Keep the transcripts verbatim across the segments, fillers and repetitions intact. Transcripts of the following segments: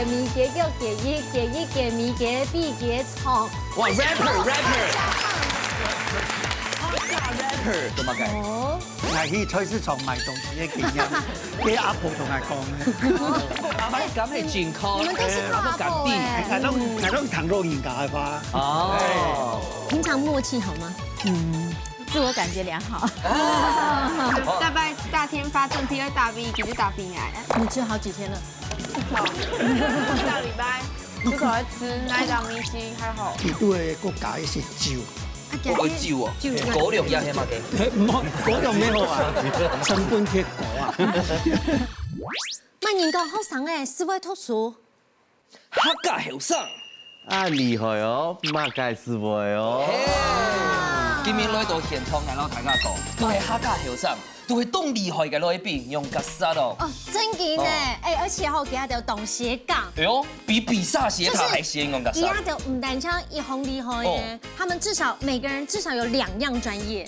咪結叫結一，結一結咪結比結長。哇，rapper rapper，rapper，做麼个？哦，𠊎去菜市場買東西个經驗，佢阿婆同𠊎講个。阿婆敢係健康，你們都是大阿婆欸。𠊎攏𠊎攏聽老人家个話。哦，平常默契好嗎？嗯，自我感覺良好。大白大天發正，第二大B，佢就打B來。你吃好幾天了？ 上禮拜就同佢食那個米西，還好。佢都會過加一些酒。啊，我會酒哦，酒高粱也係嘛个。嘿，毋好，高粱無好啊，成分忒高啊。麼人講學生仔，係會讀書？客家後生。啊，厲害哦，麼个係會哦。嘿，今日來到現場，𠊎摎大家講，都係客家後生。 都係當厲害个來賓，用角色哦。哦，正經呢，哦。欸，而且吼，佢兜當斜槓。哎喲，比比薩斜塔還斜，用角色。佢兜毋單淨一項厲害耶，哦。他們至少每個人至少有兩樣專業。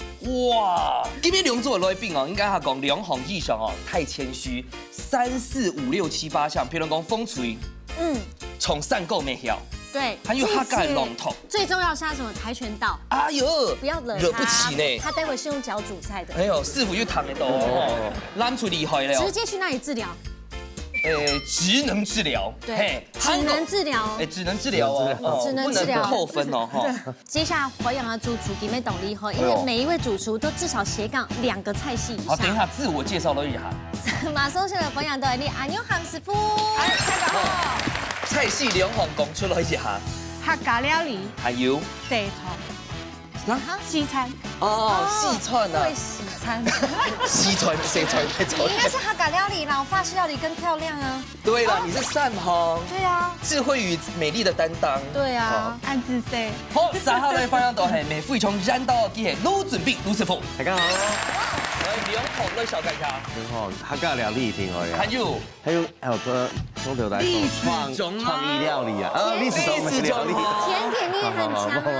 哇，今日兩組个來賓哦，應該係講兩項以上哦，太謙虛，三四五六七八項，譬如講風水，嗯，從山歌美曉，對，還有客家个朗讀，最重要是他什麼跆拳道。哎喲，不要惹他，惹不起呢。他待會是用腳煮菜的。哎喲，師傅又談得到哦，哦。攬出厲害了哦。直接去那裡治療。呃，職能治療，對，嘿，職能治療哦。哎，職能治療哦，哦，職能治療。不能扣分哦，哈。接下來培養的主廚裡面懂厲害，因為每一位主廚都至少斜槓兩個菜系以上。哎喲。好，等一下自我介紹了一下。馬上先來培養到你，安妞韓師傅。哎，大家好。菜系兩項講出來一下。客家料理。還有。西餐。 啊？西餐。哦，哦，西餐啊。對，西餐。西餐，西餐，西餐。你應該是客家料理啦，法式料理更漂亮啊。對啦，哦。你是三項。對啊。智慧與美麗的擔當。對啊。好。恁仔細。好，接下來分享到係，美非常感動个係盧俊斌，盧師傅。大家好。來，兩項來紹介一下。兩項，客家料理一定會啊。還有。 還有，還有個從頭來說，歷史中啊。創，創意料理啊，啊，歷史中的料理。歷史中啊。甜點你也很強啊。對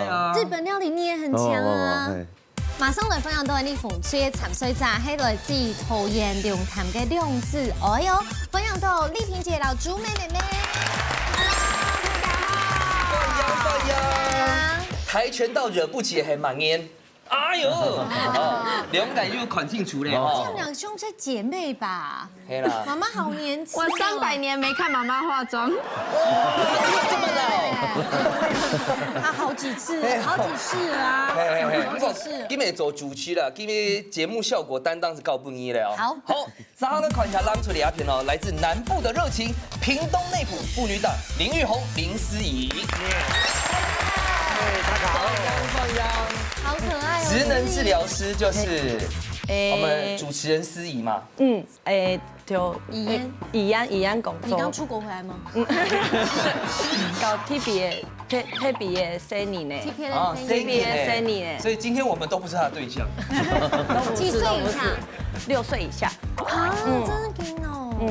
啊。日本料理你也很強啊。哦，哦，哦，嘿。馬上來分享到你紅隊个參賽者，係來自桃園龍潭个兩子哀哦，分享到麗萍姐摎竹梅妹妹。Hello，大家好。歡迎，歡迎。啊。跆拳道惹不起還蠻嚴。 哎喲，哦，兩個又看清楚了哦。這兩兄是姐妹吧？嘿啦。媽媽好年輕哦。我三百年沒看媽媽化妝。哇，這麼老。她好幾次，嘿。好幾世啊，嘿，嘿，嘿。好幾世。今日做主持啦，今日節目效果擔當係交分你了哦。好。好， 然後呢，看一下，攬出這片哦，來自南部的熱情，屏東內埔婦女黨林玉紅、林思怡。耶。大家好。放羊，放羊。好可愛哦。職能治療師就是，欸，我們主持人思怡嘛。嗯，欸，就，怡安。欸，怡安，怡安講座。你剛出國回來嗎？嗯。搞特別的，特，特別的生理呢。特別的生理。啊，生理呢。特別的生理呢。所以今天我們都不是他的對象。都不是，都不是。幾歲以下？六歲以下。啊，嗯。真的挺哦。嗯。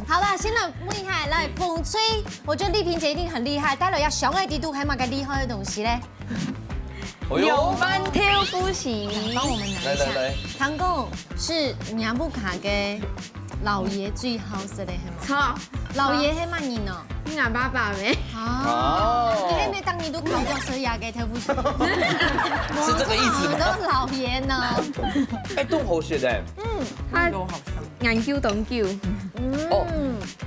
好啦，先來問一下，來，紅隊，我覺得麗萍姐一定很厲害，待會要小愛帝都還有麼个厲害的東西嘞？哎喲。仰般偷呼吸。幫我們拿一下。來，來，來。糖果是你阿布卡个老爺最好食的，係嗎？錯。老爺係麼人哦？ 你阿爸爸咩？哦。哦。你係毋係當年都考過所以啊，該偷呼吸？是這個意思嗎？都老爺呢。哎，當好食的。嗯。佢研究當久。嗯。哦。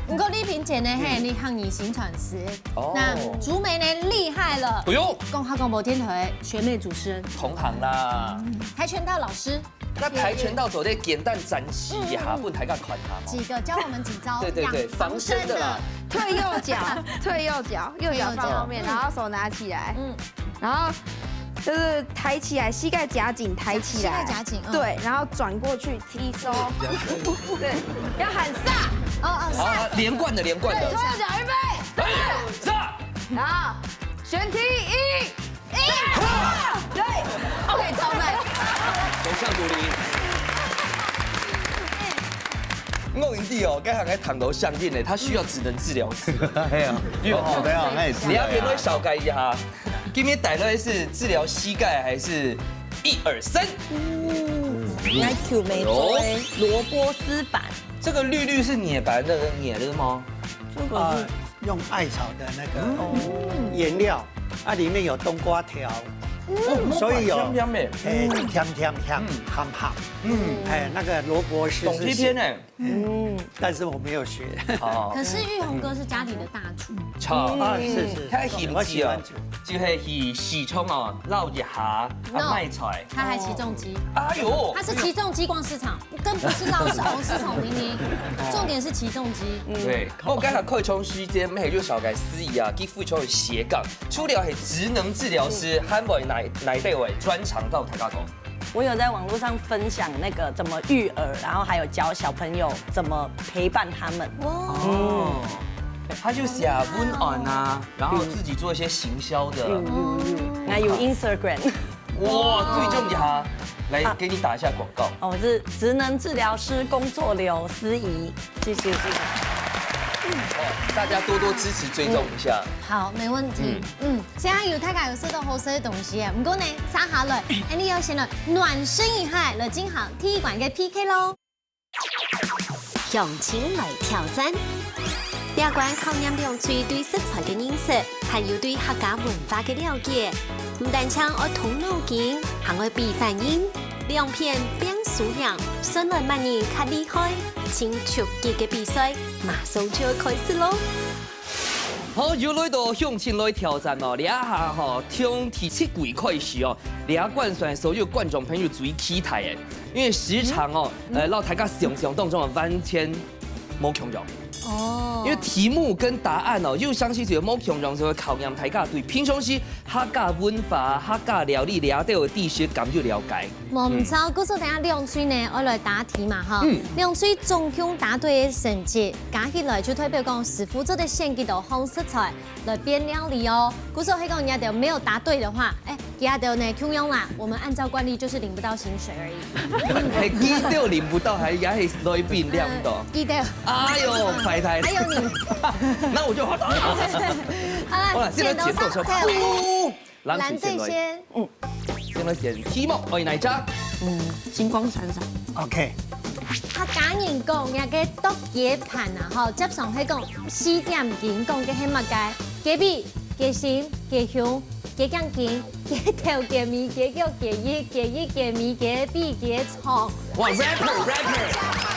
毋過麗萍姐呢，嘿，你漢語薪傳師。哦。那竹梅呢，厲害了。哎喲。講客廣播電台學妹主持人。同行啦。跆拳道老師。 該跆拳道做得簡單展示一下，嗯，嗯，嗯。分大家看下嘛。幾個，教我們幾招，對，對，對，養，防身的啦。防身的。退右腳，退右腳，右腳放後面，退右腳。然後手拿起來。嗯。然後就是抬起來，膝蓋夾緊，抬起來。膝蓋夾緊，嗯。對，然後轉過去踢收。對，要喊煞。哦，哦，好，好，連貫的，連貫的。對，退右腳，預備，哎，煞。然後旋踢，一， 一，二，對，OK，超讚。偶像鼓勵。我跟你講哦，該行个糖頭相應的，他需要職能治療師。哎呀，有，好的啊，那也是。你要不要稍微紹介一下？今天帶來的是治療膝蓋還是一二三？嗯，來，Q美洲的蘿蔔絲板。這個綠綠是捏板的捏的嗎？這個是啊，用艾草的那个原料，啊，里面有冬瓜条，所以有甜甜的，哎，甜甜香，鹹鹹，嗯，哎，那个萝卜丝是咸的，嗯，但是我没有学。哦，可是玉宏哥是家里的大厨，啊，是是，太兴致啊，我喜欢煮，就係去市場哦，繞一下，啊，買菜，他还騎重机，哎呦，他是騎重机逛市场。 更不是老师，哦，是从婷婷，重点是起重机。对，我刚才开场时间，没有小改司仪啊，几乎就斜杠，除了是职能治疗师，还有哪哪一位专长到大家讲？我有在网络上分享那个怎么育儿，然后还有教小朋友怎么陪伴他们。哇，哦，他就写文案啊，然后自己做一些行销的。嗯嗯嗯，那有 Instagram。 哇，最重要哈！来，啊，给你打一下广告。哦，我是职能治疗师工作流司仪，谢谢谢谢。哦，大家多多支持追踪一下。好，没问题。嗯，现在有大家有收到好吃的东西耶，不过呢，接下来，哎，你要先来暖身一下，来进行第一关的 P K 咯。 乡亲来挑战。这关考验两队对食材的认识，还有对客家文化的了解。毋单淨愛動腦筋，還愛比反應。兩片拚輸贏，算來麼人較厲害。盡刺激的比賽，馬上就要開始咯！ 好，又來到鄉親來挑戰哦，這下吼，從第七季開始哦，這關算所有觀眾朋友最期待的，因為時常哦，呃，摎大家想像當中的完全無共樣。哦。因為題目跟答案哦，又相信就無共樣，就會考驗大家對平常時客家文化、客家料理這兜个知識敢有了解。 無毋著，故所等下兩隊呢，愛來答題嘛，吼。嗯。兩隊總共答對个成績，加起來就代表講師傅做得選幾多項食材來變料理哦。故所係講你兜沒有答對的話，哎，其他的呢，共樣啦，我們按照慣例就是領不到薪水而已。係，佢兜領不到，還也係來賓領到。嗯，佢兜。哎呦，壞壞。還有你。那我就好了。好了，好了，現在剪刀石頭布。 藍隊先來。藍隊先。先來選題目，愛哪一隻？嗯，金光閃閃。OK。客家人講，這个剁雞飯啊，吼，接上係講四點金，講个係麼个？雞髀、雞心、雞胸、雞頸筋、雞頭、雞尾、雞腳、雞翼、雞翼、雞尾、雞髀、雞腸。哇，rapper，rapper。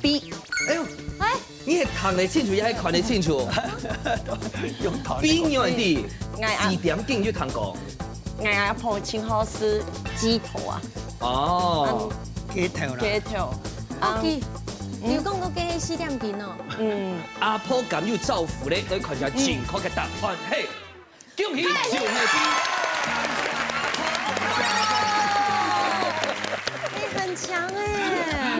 B。哎呦，哎， 你係聽得清楚，也係看得清楚？用頭。比如你，哎呀。四點金有聽過？哎呀，阿婆盡好食雞頭啊。哦。嗯。雞頭啦。雞頭。啊。OK，嗯。你有講過雞係四點金哦。嗯。阿婆敢有照顧咧，來看一下正確个答案。嘿，恭喜，太厲害！就係B。你很強欸。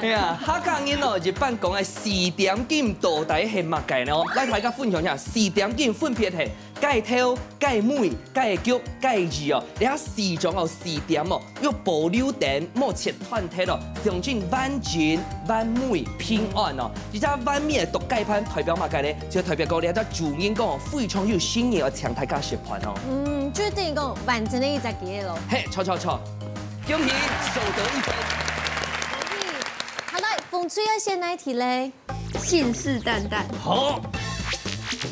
哎呀，客家人哦，一般講个四點金到底係麼个呢？來，大家分享一下，四點金分別係雞頭、雞尾、雞腳、雞耳哦。這四種哦，四點哦，有保留等，無切斷忒哦，象徵完整、完美、平安哦。這隻完美个剁雞飯代表麼个呢？就代表講這隻主人公哦，非常有誠意哦，請大家食飯哦。嗯，就等於講完整个一隻雞咯。嘿，著著著，恭喜，收到一分。恭喜。好，來，紅隊愛選哪一題咧？ 信誓旦旦。好，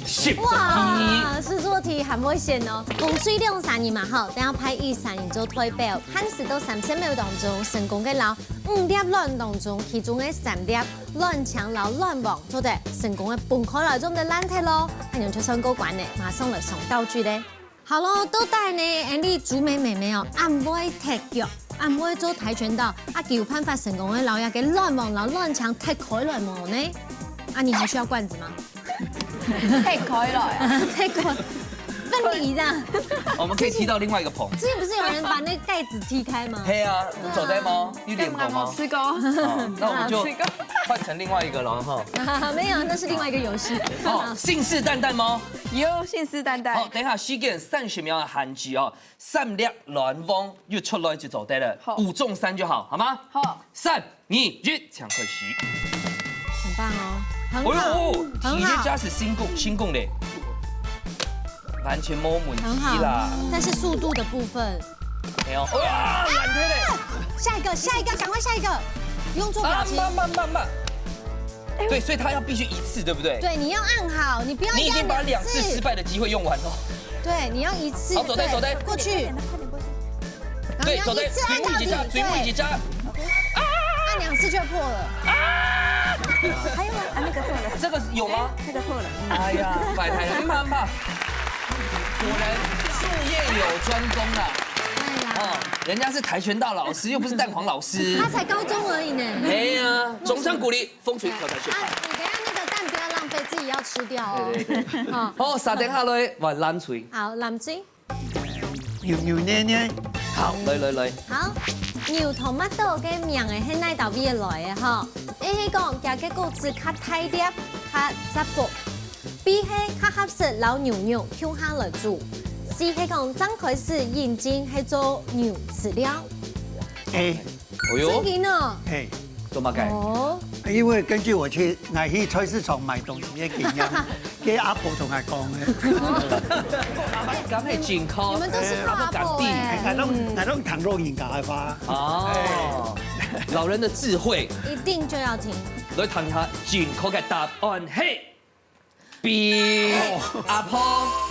十題。哇，試做題還會選哦。紅隊兩儕人嘛，吼，等下派一儕人做代表，限時到三十秒當中，成功个摎五粒卵當中，其中个三粒卵清摎卵黃做得成功个分開來，做得爛忒咯，恁樣就算過關咧。馬上來上道具咧。 好咯，到底呢，𠊎俚竹美妹妹哦，恁會踢腳，恁會做跆拳道，啊，佢有辦法成功个摎這个卵黃摎卵清踢開來無呢？啊，你還需要罐子嗎？踢開來啊。踢開，分你這樣。我們可以踢到另外一個棚。之前不是有人把那蓋子踢開嗎？嘿啊，對啊。做得嗎？有練過嗎？剛剛有試過。哦，那我們就啊，試過。換成另外一個了哈。沒有，那是另外一個遊戲。哦，信誓旦旦嗎？ 有，信誓旦旦。好，等一下時間三十秒个限制哦，三粒卵黃一出來就做得了，好。五中三就好，好嗎？好。三、二、一，請開始。很棒哦，很好，哎呦，很好。第一隻係成功，成功咧，完全無問題啦。很好，但是速度的部分，沒有，哇，爛忒咧！下一個，下一個，趕快下一個，不用做表情。啊，慢慢慢慢。对，所以他要必须一次，对不对？对，你要按好，你不要你已经把两次失败的机会用完了。对，你要一次。好，走开，对，走开。过去。快点，快点，快点过去。然后你要一次按到底，对，嘴巴一直眨，嘴巴一直眨。对。啊！按两次就破了。还有吗？啊，那个破了。这个有吗？那个破了。哎呀，拜拜，你慢慢。果然术业有专攻啊。对啦。哦，人家是跆拳道老师，又不是蛋黄老师。他才高中而已呢。哎呀，掌声鼓励。 风吹挑战选手。啊，你等一下那个蛋不要浪费，自己要吃掉哦。对，对，对。好。好，續等下來換藍隊。好，藍隊。扭扭捏捏。好，來，來，來。好，扭tomato个名仔係哪兜位來个吼？A係講佢个果子較大粒，較扎薄。B係較合適摎牛肉共下來煮。C係講正開始引進係做牛飼料。A。 哎喲，真个哦。嘿，做麼个？哦，因為根據我去，𠊎去菜市場買東西个經驗，該阿婆同𠊎講个。阿婆講係真好，你們都是阿婆講的。哎，𠊎攏，𠊎攏聽老人家个話。哦，老人的智慧，一定就要聽。來聽一下正確个答案係 B，阿婆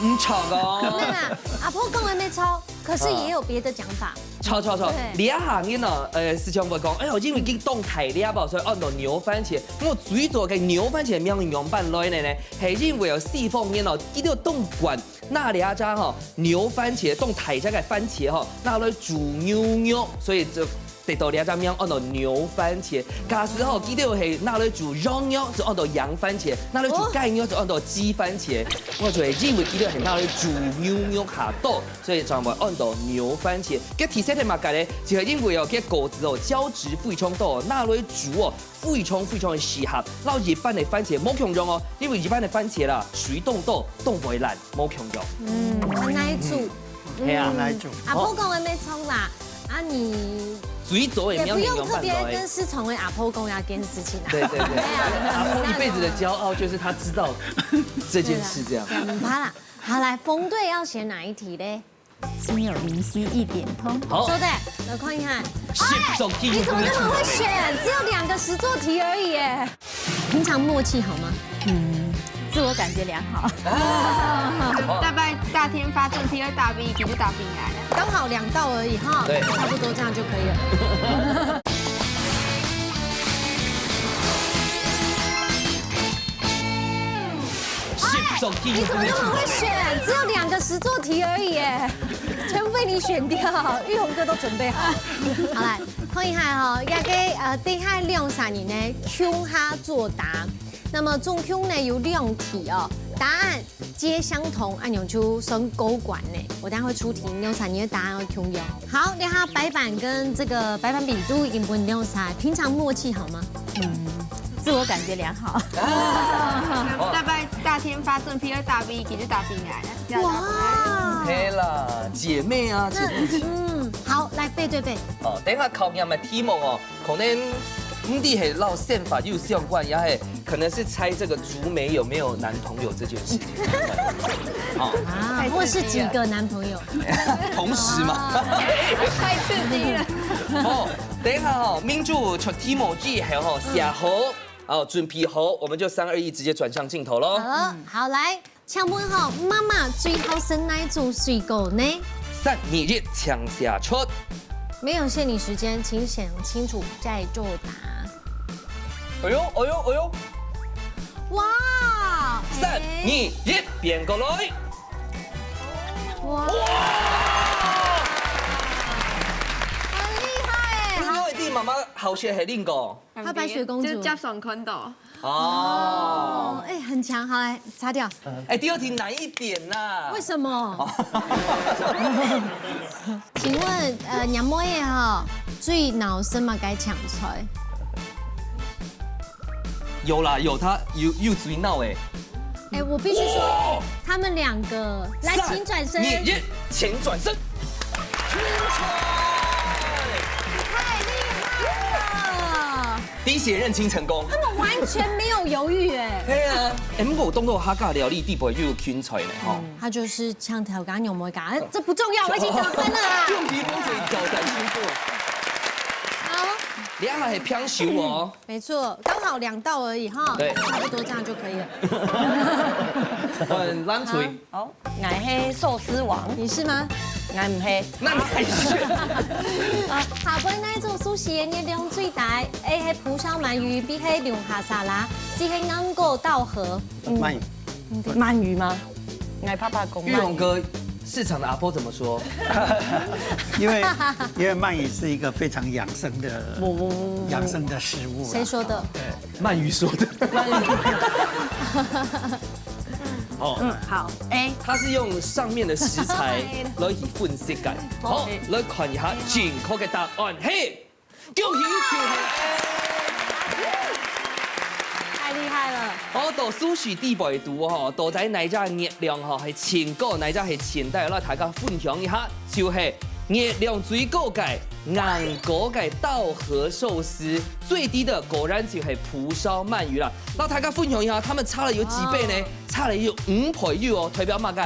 毋著哦。沒有啦，阿婆講个沒錯，可是也有別的講法。著，著，著，對。這下人哦，呃，時常會講，哎喲，因為佢當大粒哦，所以安到牛番茄。毋過最早个牛番茄名仰般來呢？係因為有西方人哦，佢兜當慣拿這隻吼牛番茄，當大隻个番茄吼，拿來煮牛肉，所以就 得到這隻名安到牛番茄。假使吼，佢兜係拿來煮羊肉，就安到羊番茄；拿來煮雞肉，就安到雞番茄。哦。𠊎就係因為佢兜係拿來煮牛肉較多，所以正會安到牛番茄。該第三點麼个呢？就係因為哦，該果子哦，膠質非常多，拿來煮哦，非常非常个適合。摎一般个番茄無共樣哦，因為一般个番茄啦，水當多，當會爛，無共樣。嗯，很耐煮。 係啊。嗯，來煮。阿婆講个沒錯啦，啊你最早也不用特別跟市場的阿婆講這件事情啊。對，對，對。對啊，阿婆一輩子的驕傲就是她知道這件事這樣。對啦，對，毋怕啦。好，來，紅隊要選哪一題嘞？心有靈犀一點通。好。說對，來看一下。十足機會。哎，你怎麼那麼會選？只有兩個實作題而已耶。 平常默契好嗎？嗯，自我感覺良好。啊。大白，大天發正，第二大B，佢就打平來了。剛好兩道而已哈，對。差不多這樣就可以了。十足機會。哎，你怎麼那麼會選？只有兩個實作題而已耶，全部被你選掉。玉紅哥都準備好。好，來，看一下哈，這個，呃，等一下兩儕人呢，共下作答。 那麼總共呢有兩題哦，答案皆相同，恁樣就算過關呢。我等下會出題，兩儕人个答案會共樣。好，這下白板跟這個白板筆都已經分兩儕，平常默契好嗎？嗯，自我感覺良好。啊。大白，大天發正，第二大B，佢就打平來了。哇。係啦，姐妹啊，姐妹。嗯，好，來，背對背。哦，等一下考驗个題目哦， 可能毋知係摎生活有相關，也係可能是猜這個竹梅有沒有男朋友這件事情。哦。啊，或是幾個男朋友。同時嘛。哦。太刺激了。哦，等一下哦，明珠出題目之後哦，寫好，哦，準備好，我們就三二一，直接轉向鏡頭囉。好了，好，來， 請問吼，媽媽最好食哪種水果呢？三二一，請寫出。沒有限你時間，請想清楚再作答。哎喲，哎喲，哎喲！哇！三二一，變過來！哇！哇！很厲害耶！你有一定媽媽好學黑令狗。 黑白雪公主。就接上看到。哦。哦，哎，很強，好，來，擦掉。哎，第二題難一點啦。為什麼？哦。請問，呃，若妹仔吼，最惱食麼个青菜？有啦，有，她有，有最惱欸。 哎，我必須說，哦！他們兩個，來，三，請轉身。二，一，請轉身。太厲害了！滴血認親成功。他們完全沒有猶豫，哎。對啊，哎，不過有當多客家料理底背就有芹菜呢，吼。嗯，它就是像頭家牛毛嘎，哎，這不重要，我已經得分了啦。用皮肤可以挑戰星座。好。你还系平手哦。没错，刚好两道而已哈，对差不多这样就可以了。很蓝锤。好，我是寿司王。你是吗？我毋係。那你还是啊，下背哪一種壽司个熱量最大？A係蒲燒鰻魚，B係龍蝦沙拉，C係鳃糊稻荷。鳗鱼，鳗魚嗎？我爸爸講玉龙哥，市场的阿婆怎么说？因为因为鳗鱼是一个非常养生的养生的食物啦。谁说的？鳗鱼说的。哦，嗯，好，A。他是用上面的食材来去分析个。好，来看一下正确个答案。嘿，恭喜就系太厉害了！好，到寿司底背肚吼，到底哪一隻熱量吼係前高，哪一隻係前低？來大家分享一下，就係熱量最高个鳃糊个稻荷寿司，最低的果然就係蒲燒鳗魚啦。那大家分享一下，他们差了有几倍呢？差了有五倍有哦，代表麼个？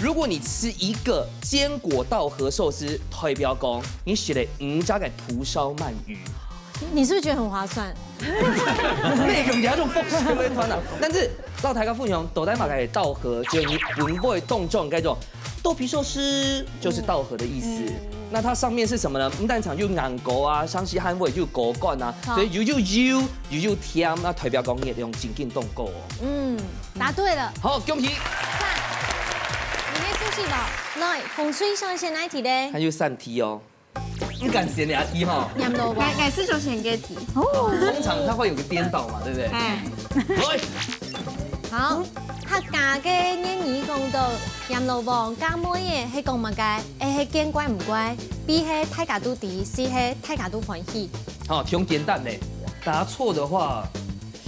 如果你吃一个坚果稻荷寿司，代表讲你食了五隻个蒲烧鳗鱼。你是不是觉得很划算？内容有种风险的团啊。但是老大家分享，到底嘛个稻荷，就你本味当中该种豆皮寿司，就是稻荷的意思。那它上面是什么呢？唔单淨有鳃糊啊，像是还有有果干啊，好所以又又油又又甜，那代表讲热量真正当高哦。嗯，答对了。好，恭喜！赞！你会出去吧？来，风水上选哪一题嘞？还有三题哦，你敢选哪题哈？念落吧。改改四球选给题。通常它会有个颠倒嘛，对不对？哎，喂，好，客家个谚语讲到，阎罗王嫁妹仔係讲么个？A係見怪毋怪，B係大家都知，C係大家都歡喜。好，挺简单的，答错的话，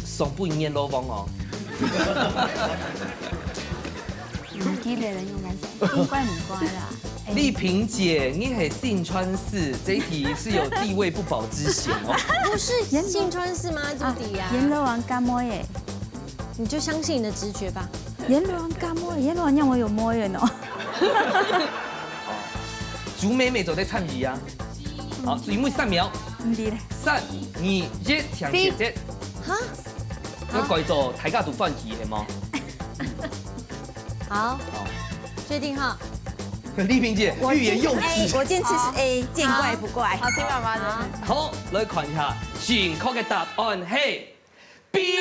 送不阎罗王哦。你给别人用来讲，见怪毋怪啦。哎丽萍姐，你很性穿刺，这一题是有地位不保之嫌哦。不是性穿刺吗？朱迪啊，阎罗王嫁妹仔，你就相信你的直觉吧。阎罗王嫁妹仔，阎罗王让我有妹仔哦。竹妹妹走在唱鱼啊。好，水木三秒，唔知咧，三、二、一，请姐姐。哈，要改做大家都欢喜的吗？好，决定哈。丽萍姐欲言又止。我坚持是 A，见怪不怪。好，听爸爸的。好，来看一下，正确的答案是 B。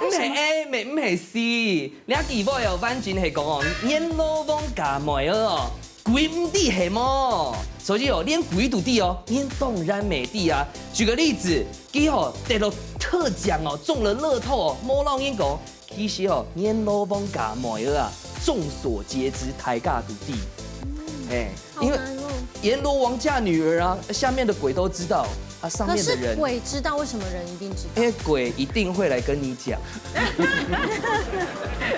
毋係 A，毋係 C，你个句話哦，完全係講哦，閻羅王嫁妹仔哦，鬼毋知係無？所以哦，連鬼都知哦，閻當然毋知啊。舉個例子，佢哦得了特獎哦，中了樂透哦，無摎人講，其實哦，閻羅王嫁妹仔啊，眾所皆知，大家都知。哎，因為好難哦。閻羅王嫁女兒啊，下面的鬼都知道，啊，上可面的人是鬼知道，為什麼人一定知道？因為鬼一定會來跟你講。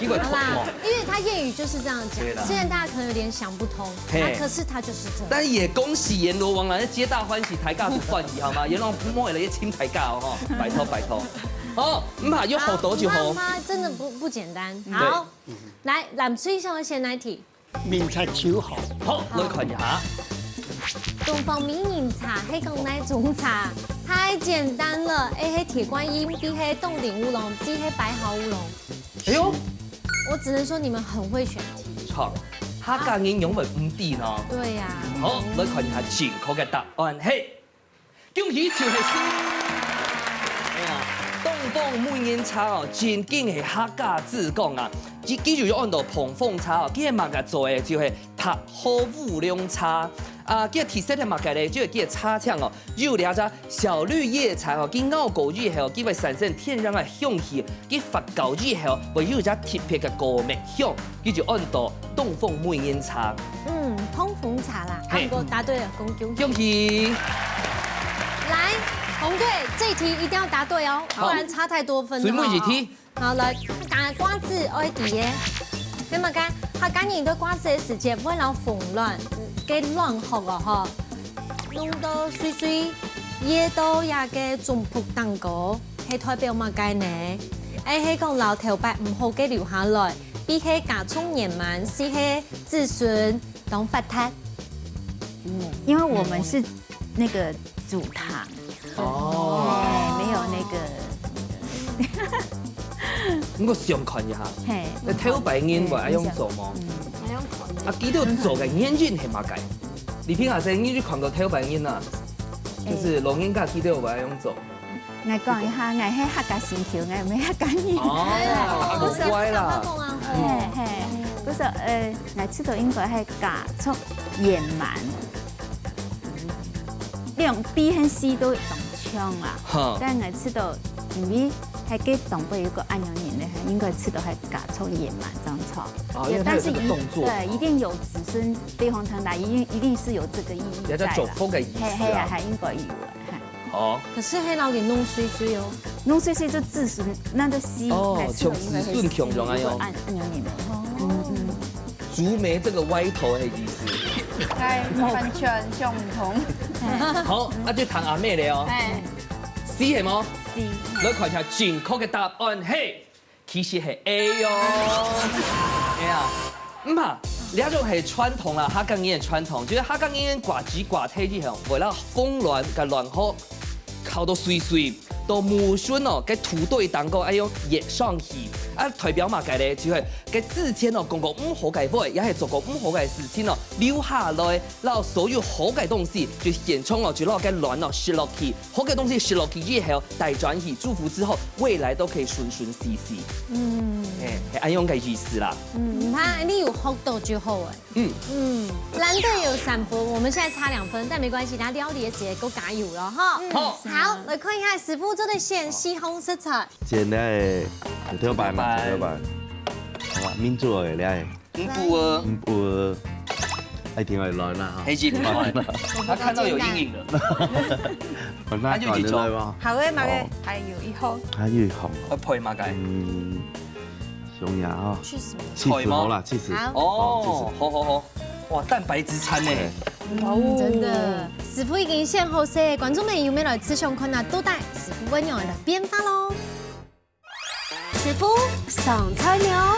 結果好啦痛哦，，因為他諺語就是這樣對啦講，雖然大家可能有點想不通，嘿啊，可是他就是這樣。但也恭喜閻羅王啊，皆大歡喜，大家都歡喜好嗎？閻羅王摸了也親大家哦，吼，拜託拜託。哦，嗯，有好多就好。他真的不不簡單。好，來，藍隊想要選哪一題？明察秋毫。好，來看一下。東方美人茶係講哪種茶？太簡單了，A係鐵觀音，B係凍頂烏龍，C係白毫烏龍。哎呦，我只能說你們很會選題。好，客家人永遠毋知呢。對呀、好，來看一下正確个答案係，恭喜就係C。哎呀，東方美人茶哦，真經係客家之光啊！佢佢就有安到膨風茶哦，佢係麼个做个？就係白毫烏龍茶。啊，佢个特色係麼个咧？就係佢个茶青哦，有這隻小綠葉茶哦，佢熬過以後，佢會產生天然个香氣，佢發酵以後會有一隻特別个果蜜香，佢就安到東方美人茶。嗯，膨風茶啦，嘿啊，不過答對了，恭喜恭喜！恭喜！來，紅隊這一題一定要答對哦，不然差太多分了哦。水木一題。好，來，講瓜子愛知耶。那麼講，客家人對瓜子个時節，會摎紅卵个卵殼哦，吼，弄到碎碎，掖到這个盅盤頂高，係代表麼个呢？A係講摎頭擺毋好个留下來，B係家族圓滿，C係子孫當發達。因為我們是那個煮湯，哦，哎，沒有那個，那個，毋過想看一下，嘿，該頭擺人會恁樣做無？嗯，恁樣看。啊，佢兜做个原因係麼个？你平常時你有看過頭擺人啊？就是老人家佢兜會恁樣做。 𠊎講一下，𠊎係客家心臼，𠊎毋係客家人。哦，啊，無怪啦。嘿，嘿，故所，呃，𠊎試著應該係家族圓滿。兩B和C都當像啦，哈。但𠊎試著，因為該个東北有個恁樣人咧，應該試著係家族圓滿，正著。哦，因為它有這個動作。但是一，對，一定有子孫飛黃騰達，一定，一定是有這個意義在啦。也叫祝福个意思啊。嘿，嘿啊，還應該有啊，嘿。 好。可是還摎佢弄碎碎哦。弄碎碎就子孫，那個C，哦，哎，像子孫共樣啊喲。恁，恁樣念的。哦。嗯，嗯。竹梅這個歪頭的意思。哎，完全相同。好，那就聽阿妹了哦。哎。C係無？C。來看一下正確个答案係， 其實係A喲。哎呀，毋怕，這種係傳統啦，客家人个傳統，就係客家人个瓜子瓜忒以後，會摎風卵个卵殼敲到碎碎，到母筍哦，該土堆當中，哎喲，掖上去。啊，代表麼个咧？就係該之前哦，講過毋好个話，也係做過毋好个事情哦，留下來，摎所有好个東西，就現場哦，就摎該卵哦，食落去， 好个東西食落去以後，帶轉去祝福之後，未來都可以順順遂遂。嗯。哎，係恁樣个意思啦。嗯，你看，你有學到就好哎。嗯。嗯，難得有三分，我們現在差兩分，但沒關係，等下料理个時節夠加油了哈。嗯。好。好，來看一下師傅做个選四項食材。煎个菜頭粄嘛，菜頭粄。好吧，民族个料理。 五步哦。五步哦。一定愛卵啦哈。係，一定愛卵。他看到有陰影了。卵，他就去抓。好个，麼个？哦。還有一項。還有一項哦。愛配麼个？嗯，想一下哈。去死！去死好啦，去死。好。哦，好好好。哇，蛋白質餐呢。對。嗯，真的。師傅已經選好勢，觀眾朋友們來試想看啊，到底師傅會仰般來變化咯。師傅上菜了。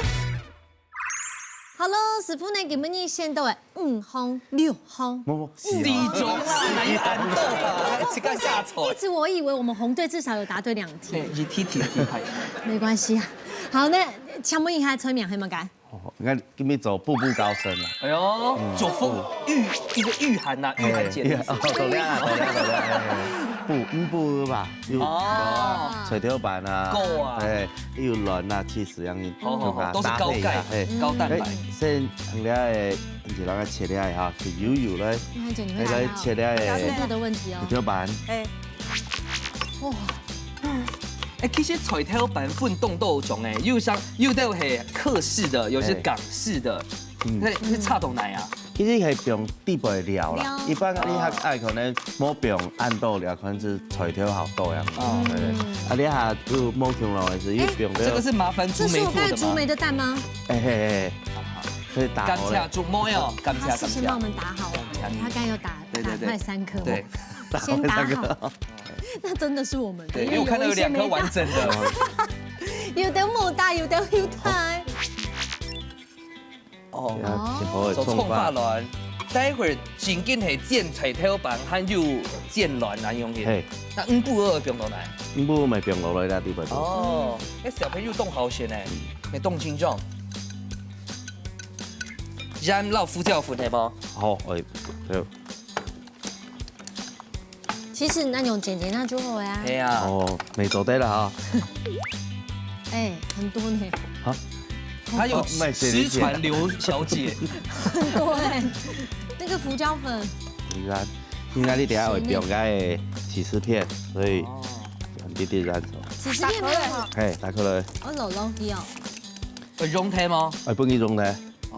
好咯，師傅呢，今晡日選到个五項、六項。無，無，四種啦，哪有恁多啊？這個下錯。一直我以為我們紅隊至少有答對兩題。哎，一題題題派。沒關係啊。好，那請問一下，菜名係麼个？哦，𠊎今日做步步高升啊。哎喲，嗯，祝福御，一個御寒吶，御寒節的意思。哎，哦，懂了，懂了，懂了。哎，步，五步吧，有，哦。菜頭粄啊，夠啊。哎，有卵啊，起司 這樣，好好好，就把它搭配一下，都是高鈣，嘿。高蛋白。哎，先用這個，你就讓它切這個哈，就幼幼來，你看姐，你會來切這個。速度的問題哦。菜頭粄。哎。哇。哎，其實菜頭粄分當多種哎，有像，有兜係客式的，有些港式的。對。嗯。那，那差到哪啊？ 其實係放底背料啦，料。一般你較愛可能無放恁多料，可能係菜頭較多樣。哦。對。啊，你下有無共樣个，係有放料。哎，這個是麻煩竹梅做的嗎？這是我剛才竹梅的蛋嗎？哎，嘿，嘿，嘿。好，好。可以打好了。感謝竹梅哦，感謝，他事先幫我們打好了，感謝你。他剛才有打，對，對，對。打出來三顆。對。先打好。打好三顆。那真的是我們的，對，因為我看到有兩顆完整的。有一些沒打。有的無打，有的有打。 哦。哦。做蔥花卵，待會正經係煎菜頭粄，還有煎卵恁樣个。嘿。那五步二放到哪？五步二咪放落來啦，對不對？哦，該小朋友當好選呢，嗯。也當清爽。鹽摎胡椒粉係無？好，哎，對。 其實那種簡簡單就好呀。哎呀。哦，沒做對了哈。哎，很多呢。啊？還有哦，賣誰的錢？失傳劉小姐。很多哎，那個胡椒粉。應該，應該你等下會放該个起司片，所以哦。一滴滴燃燒。起司片嗎？哎，打開來。哦，老老的哦。會溶忒嗎？哎，不能溶忒。 哦。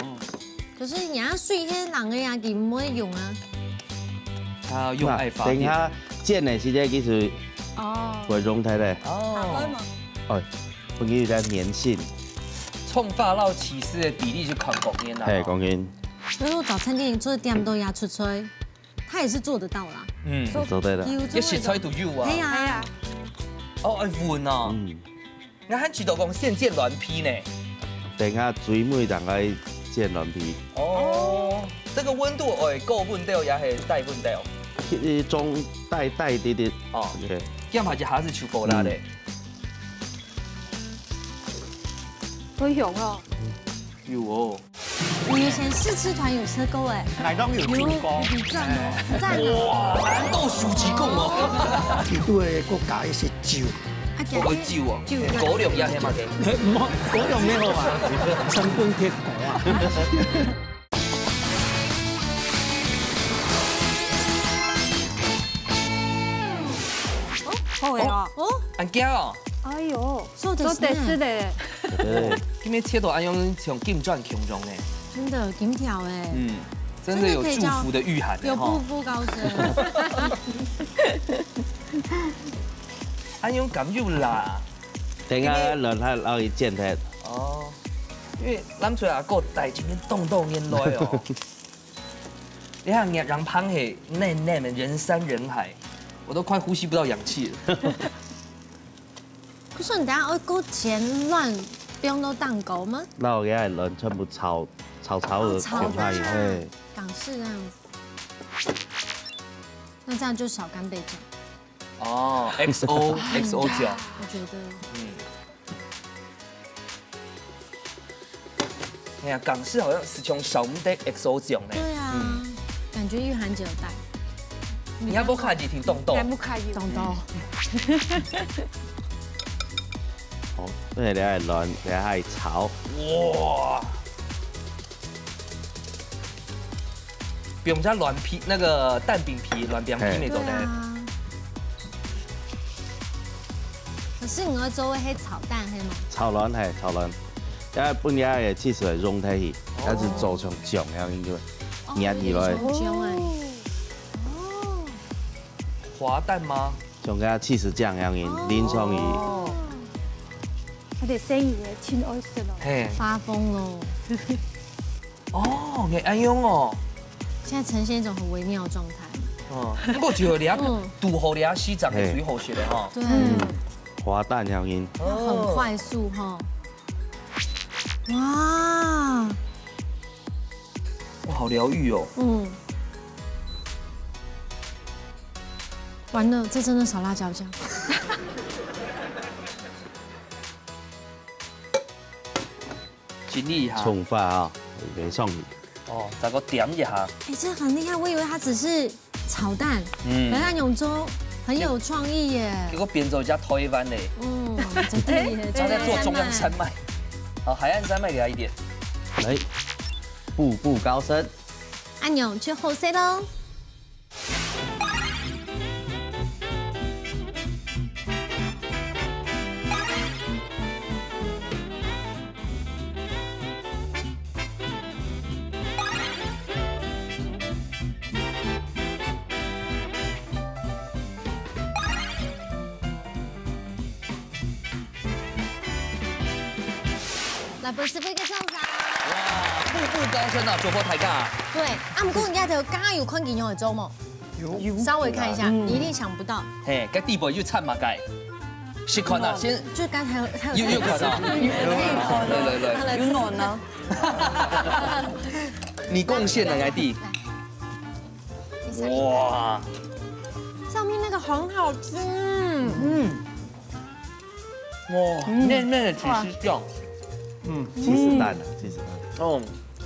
可是你要水係冷个呀，佢毋會溶啊。他用愛發電。等下煎个時間其實哦。會溶忒咧。哦。打開嘛。哦，分佢有點黏性。蔥花摎起司个比例就看各人啦。嘿，講緊。所以我早餐店做點都要出菜，他也是做得到啦。嗯。做得啦。有做得到。這食材都有啊。係啊。係啊。哦，愛穩哦。嗯。 𠊎還知道講先煎卵皮呢。等下最尾正來煎卵皮。哦，這個溫度愛高溫度也係低溫度？一種帶帶一點點。哦，OK。這樣下去還係臭火辣咧。嗯。好香哦。有哦。你以前試吃團有吃過哎？𠊎當有試過。有，很讚哦，很讚哦。哇，難道手指公哦？佢都會過加一些酒。啊，加一些酒哦，酒，高粱也係嘛，OK。毋好，高粱無好啊，成分忒高啊。 好个哦。哦，恁遽哦。哎喲，做得做得食咧。對，今日切到恁樣像金磚共樣呢。真的金條哎。嗯，真的有祝福的意涵呢，有步步高升。恁樣敢有啦。等下，等下，摎佢剪忒。哦，因為咱出來阿哥帶今天凍凍煙來哦。 你看，仰般係恁恁个人山人海，我都快呼吸不到氧氣了。可是你等下會過煎卵，放到蛋糕嗎？摎佢个卵全部炒，炒炒个，哦，炒它，放下去，嘿。港式那樣子。那這樣就少干貝醬。哦，X O，X O醬。我覺得。嗯。 哎呀，港式好像時常少毋得X O醬呢。對啊，嗯。感覺玉涵姐有帶。你要不要看幾挺凍凍？還不開心。凍凍。好，這下來卵，來下去炒。哇！用隻卵皮，那個蛋餅皮，卵餅皮嘿。那種的。對啊。可是你愛做个係炒蛋，係嗎？炒卵，嘿，炒卵。 也分佢个cheese來溶忒去，哦。但是做像醬樣，應該哦，黏起來。有點像醬哎。哦。滑蛋嗎？像該cheese醬樣，哦。淋上去。哦。佢个生意也真好食哦。嘿。發瘋咯。哦，你恁樣哦。現在呈現一種很微妙的狀態。哦，不過就有這，嗯。堵好這西藏的水好食的哈。對。嗯。滑蛋樣。哦。很快速哈。 哇。哇，好療癒哦。嗯。完了，這真的少辣椒醬。盡力哈。蔥花啊，沒上去。哦，再給我點一下。哎，這很厲害，我以為它只是 炒蛋，嗯。可是它用做很有創意耶。結果變做一隻台灣的。嗯，真的耶，它在做中央山脈。好，海岸山脈給它一點。來，步步高升。恁樣就好勢咯。 來，分師傅一個掌聲。哇，步步高升啊，祝福大家。對，啊，毋過人家就剛剛有看見有做無？ 有。稍微看一下，嗯。你一定想不到。嘿，該底背又摻麼个？試看啊，嗯。先就剛才有，有，有看啊。有看啊。來，來，來。有卵啊。你貢獻了，來，弟。來。哇。上面那個很好吃。嗯。 哇，嗯。嫩嫩的起司醬。哇。嗯。起司蛋啊，起司蛋。哦，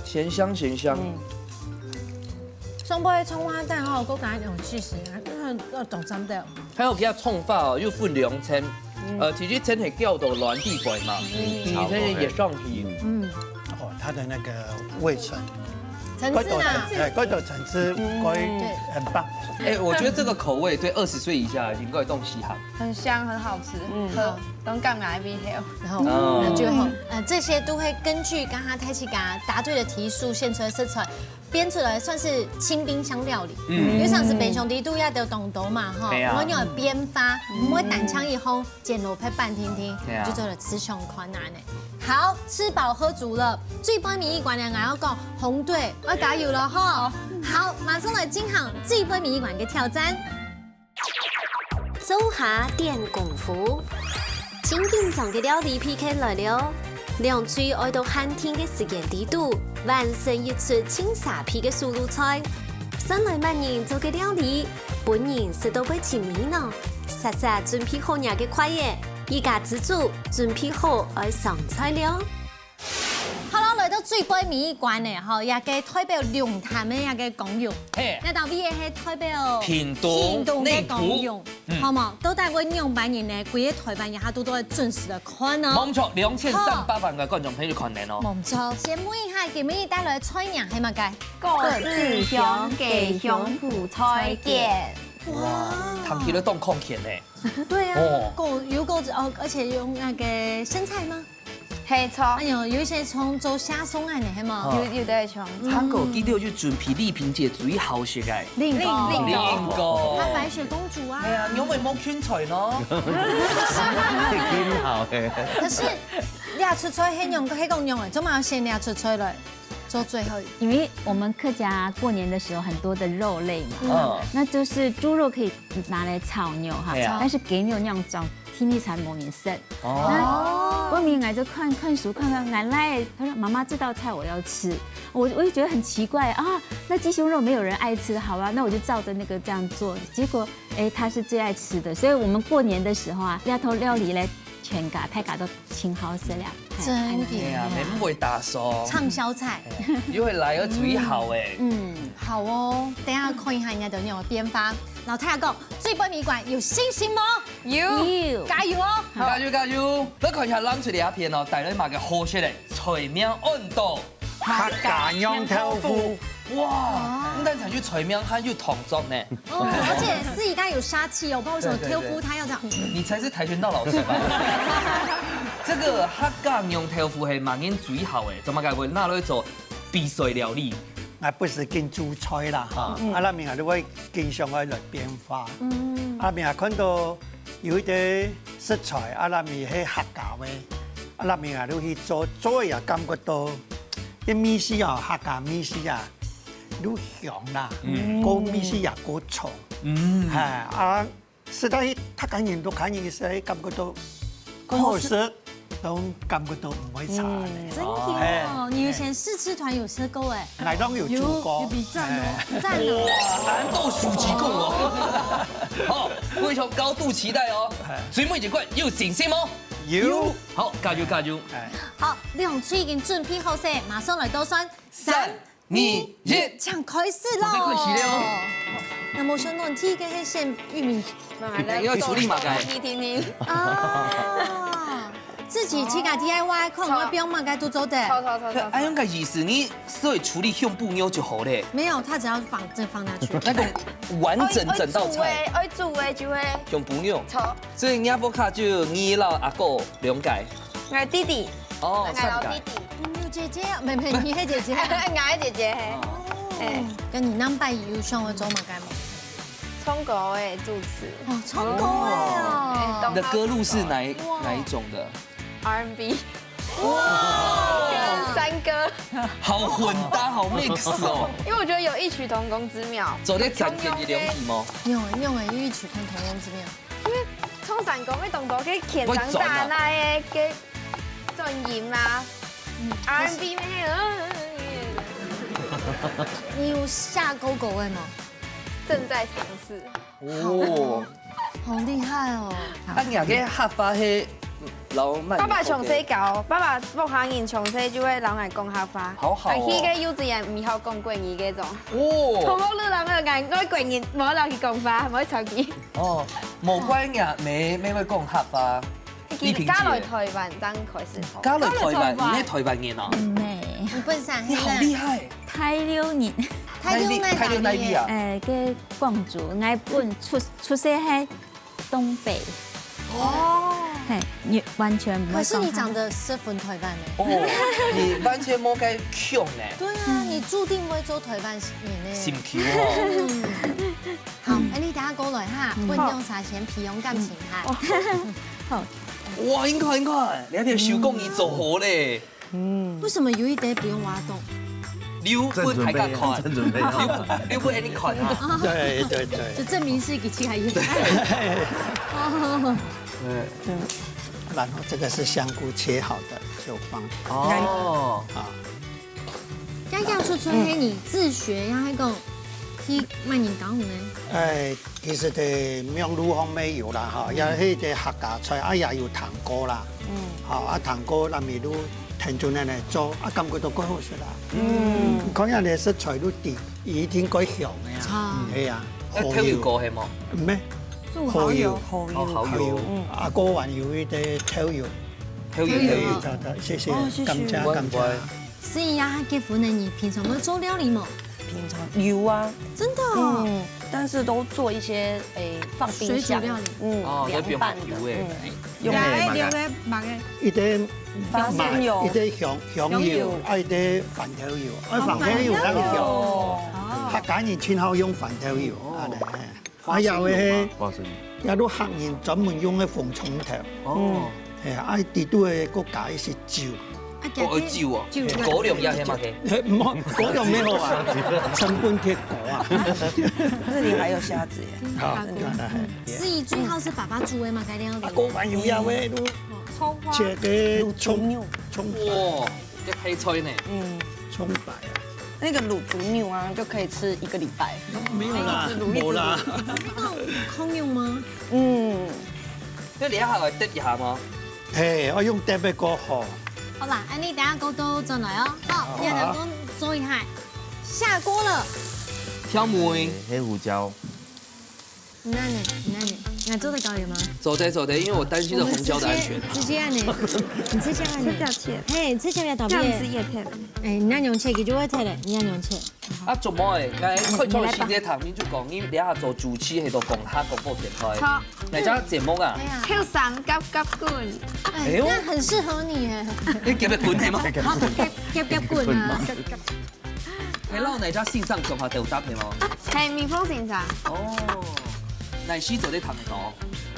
鹹香鹹香。嗯。上背蔥花蛋吼，還加一種起司啊，嗯，要懂真的。還有其他蔥花哦，又分兩層。嗯。呃，其實層係攪到卵底背嘛，嗯。第二層係摎上去。嗯。哦，它的那個味噌，層次啊。該種，哎，該種層次，嗯。該很棒。哎，我覺得這個口味對二十歲以下應該都適合。 很香，很好吃，嗯。好，當感恩味道。然後，哦。那就好。呃，這些都會根據剛剛太七給他答對的題數選出來的食材，編出來算是清冰箱料理。嗯。因為像是冰箱裡肚也都當多嘛，吼，對啊。然後你有變化，嗯。毋會單淨一項煎蘿蔔粄定定，對啊。就做得食相款啊呢。好，吃飽喝足了，最尾尾一關呢，𠊎愛講紅隊，愛加油了吼。好，馬上來進行最尾尾一關个挑戰。 灶下展功夫。盡緊張个料理P K來了，兩隊愛到限定个時間裡肚，完成一出盡沙鼻个手路菜。算來麼人做个料理，分人食到會尋味呢？煞煞準備好若个筷仔，一家之煮準備好愛上菜了。好了，來到最尾一關呢，吼，這个代表龍潭个這个公園，嘿，這到位个係代表屏東屏東个公園，內埔。 嗯。好無？到底會仰般形呢？歸个台灣這下都都會準時來看哦。無錯，兩千三百萬个觀眾朋友看等哦。無錯，先問一下，今日帶來个菜名係麼个？各自香，雞香苦菜卷。哇，聽起來當康健呢。對啊，哦。夠，有夠，哦，而且用那個生菜嗎？ 係，著。哎喲，有一些從做蝦鬆啊，你係無？哦。有，有个像。嗯。還過，記得就準備麗萍姐最好食个。林檎。林檎。林檎。她白雪公主啊。哎呀，你有沒有芹菜呢？挺好的。可是，這出菜係用，係講用个，做麼个先這出菜來做最後一？因為我們客家過年的時候很多的肉類嘛，嗯。那就是豬肉可以拿來炒牛哈，對啊。但是雞肉那樣炒，天氣才無恁膩。 哦。那過年𠊎就看，看書，看看，𠊎倈仔，他說：「媽媽，這道菜我要吃。」我，我就覺得很奇怪啊，那雞胸肉沒有人愛吃，好吧，那我就照著那個這樣做。結果，哎，他是最愛吃的，所以我們過年的時候啊，這道料理咧，全家大家都盡好食了。真个。哎呀，免會打爽。暢銷菜。哎，又會來得最好哎。嗯，好哦，等一下看一下人家的那種變化。老太太講，最尾一關有信心嗎？ 有。有。加油哦！加油，加油！來看一下，𫣆出這片哦，帶來麼个好食个菜名安到客家釀豆腐。哇，毋單淨有菜名，還有動作呢。哦，而且是一個有殺氣哦，不知道為什麼豆腐它要這樣。你才是跆拳道老師吧？這個客家釀豆腐係麼人最好个，做麼个會拿來做比賽料理？ 𠊎不時緊煮菜啦，哈，嗯。啊，那面啊，就會經常愛來變化。嗯。啊，面啊，看到有一個食材，啊，那面係客家个，啊，那面啊，就去做，做也感覺到，這味緒啊，客家味緒啊，又香啦，嗯。个味緒也過重。嗯。哎，啊， 實在客家人、客家人个時代感覺到好食，都感覺到毋會差呢。嗯，真的哦，哎，你以前試吃團有食過哎？𠊎當有煮過。有，有比讚哦，哎。讚哦。哇，難度十級過哦。好，非常高度期待哦。哎。最尾一關有信心嗎？有。好，加油，加油。哎。好，兩隊已經準備好勢，馬上來倒算。三、三、 二、一。請開始咯！準備開始了哦。那麼想講，第一個係選玉米。你要處理麼个？你聽你。啊，自己自家D I Y，看我變麼个都做得。好，好，好，好。哎，恁个意思，你所以處理香檳肉就好咧。沒有，他只要放，再放下去。那個完整整道菜。愛，愛煮个，愛煮个就會。香檳肉。好。所以你阿婆卡就你老阿哥兩個。 𠊎弟弟。哦，𠊎老弟弟。三個。你有姐姐啊？沒，沒，你係姐姐啊。𠊎个姐姐，嘿。哦。哎。該你上擺有想愛做麼个無？唱歌个主持。哦，唱歌个哦。哎，你的歌路是哪一，哇。哪一種的？R and B。哇。跟山歌。好混搭，好mix哦。因為我覺得有異曲同工之妙。做得展現一兩題嗎？有，有，有異曲同工之妙。 因為唱山歌个動作，該牽上打那个，該轉音啊。嗯。R and B个，呃，你有寫過歌个無？正在嘗試。哦。好厲害哦。啊，你个客話係摎麼人學个？爸爸從細教，爸爸屋下人從細就會摎𠊎講客話。好好哦。啊，去个幼稚園毋曉講國語該種。哦。同學都摎𠊎講，𠊎國語無摎佢講話，毋會吵佢。 哦，無怪若姆乜會講客話。佢嫁來台灣正開始學。嫁來台灣，你係台灣人哦？毋係。你本身係哪？你好厲害！大陸人。大陸哪，大陸哪位啊？誒，个廣州，𠊎本出，出世係東北。哦。嘿，你完全毋會講客。可是你長得十分台灣呢。哦，你完全無該腔呢。對啊，你注定會做台灣人呢。辛苦哦。嗯。 好，嗯。哎，你等下過來哈，嗯。分享茶先培養感情哈。嗯。哦。好。哇，你看，你看，你還有手工藝做好咧。嗯。為什麼有一點不用挖洞？留分大家看，正準備啊，正準備啊。留，留分你看哈。對，對，對。就證明是一個其他意思。對。哦。對。然後這個是香菇切好的，就放。哦。啊。 這樣出出係你自學，抑係講佢麼人教你呢？哎，其實在網路上面有啦，哈，也係个客家菜，啊，也有聽過啦。嗯。好，啊，聽過，那麼就聽眾奶奶做，啊，感覺都蓋好食啦。嗯。你看下你食材都知，一定蓋香个啊。係啊，要調味過係無？毋係，素蠔油，蠔油。哦，蠔油。嗯。啊，過完有一個豆油。豆油，豆油。豆油，謝謝，哦，謝謝。感謝，感謝。 所以呀，結婚了，你平常會做料理嗎？平常有啊，真的哦。嗯，但是都做一些，誒，放冰箱，水煮料理。嗯，哦，涼拌的，都不用油的。嗯，用涼的，涼的，麼个？一點花生油，一點香，香油，香油。啊，一點番豆油，啊，哦，番豆油較香。番豆油。哦。客家人盡好用番豆油，哦。恁樣，嘿。 還有个，花生油嗎？也都客人專門用个紅蔥頭。哦。係啊，啊，底肚个个加一些酒。啊，哦，有酒哦，酒，高粱也係嘛，嘿。嘿，毋好，高粱毋好啊，成本忒高啊。這裡還有蝦子耶。好，真的。當然，嘿。思怡最好係爸爸煮个嘛，該料理。啊，高粱有呀，喂，都哦，蔥花。切个蔥，蔥，哇，這配菜呢。嗯。蔥白啊。 那個滷煮肉啊，就可以吃一個禮拜。沒有啦，一直滷，一直滷。沒啦。那種空用嗎？嗯。那你還好得一下嗎？嘿，我用特別過好。好啦，恁樣等下過後轉來哦。好，好啊。你兩公做一下，下鍋了。香味。黑胡椒。 你看呢？你看呢？你看做得搞定嗎？做得，做得，因為我擔心著紅椒的安全。我們直接，直接恁樣，你直接恁樣。直接切。嘿，直接來倒這樣子也可以。哎，你恁樣切，佢就會忒了，你恁樣切。啊，做麼个？𠊎開頭時節聽你就講，你等下做主持，係做講客廣播電台。好。哪家節目啊？哎呀。Q三夾夾滾。哎，哎呦。那很適合你耶。你夾夾滾係嗎？好，夾，夾夾滾啊。 係摎哪隻先生共下鬥搭係無？係，蜜蜂先生。哦，哪時做得聽得到？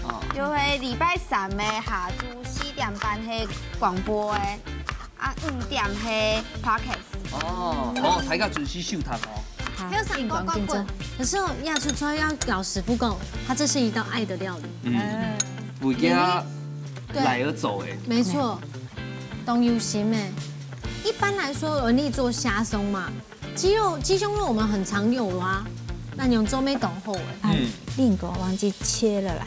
啊。就係禮拜三个下晝四點半係廣播个，啊，五點係podcast。哦，哦，大家準時收聽哦。好，還有三個冠軍。可是哦，壓出出來要老師傅講，它這是一道愛的料理。嗯，為佢對。來而做誒。沒錯，當有心誒。一般來說，我們做蝦鬆嘛， 雞肉，雞胸肉我們很常有啊，那你用做咩當好欸。啊，嗯。令狗忘記切了啦，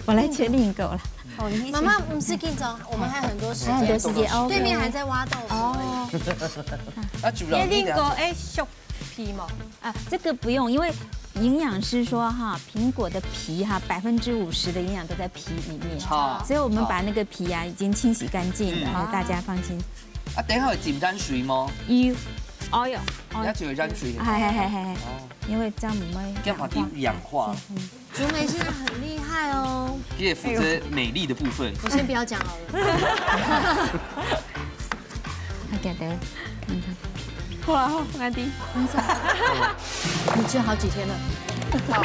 我來切令狗了。哦，你可以切。媽媽，毋使緊張，我們還有很多時間。還有很多時間，OK。對面還在挖豆腐。哦。啊，主任，因為令狗，你等下，欸，削皮嘛。啊，這個不用，因為營養師說哈，蘋果的皮哈，百分之五十的營養都在皮裡面，好。所以我們把那個皮啊，已經清洗乾淨了，嗯。大家放心。 啊，等下有浸漳水無？有，哦喲，哦。也就有漳水。係，係，係，係，係。哦。因為這樣毋會氧化。這樣怕佢氧化。嗯。竹梅現在很厲害哦。佢也負責美麗的部分。我先不要講好了。OK的，嗯。好啦，好，𠊎知。你吃好幾天了？好，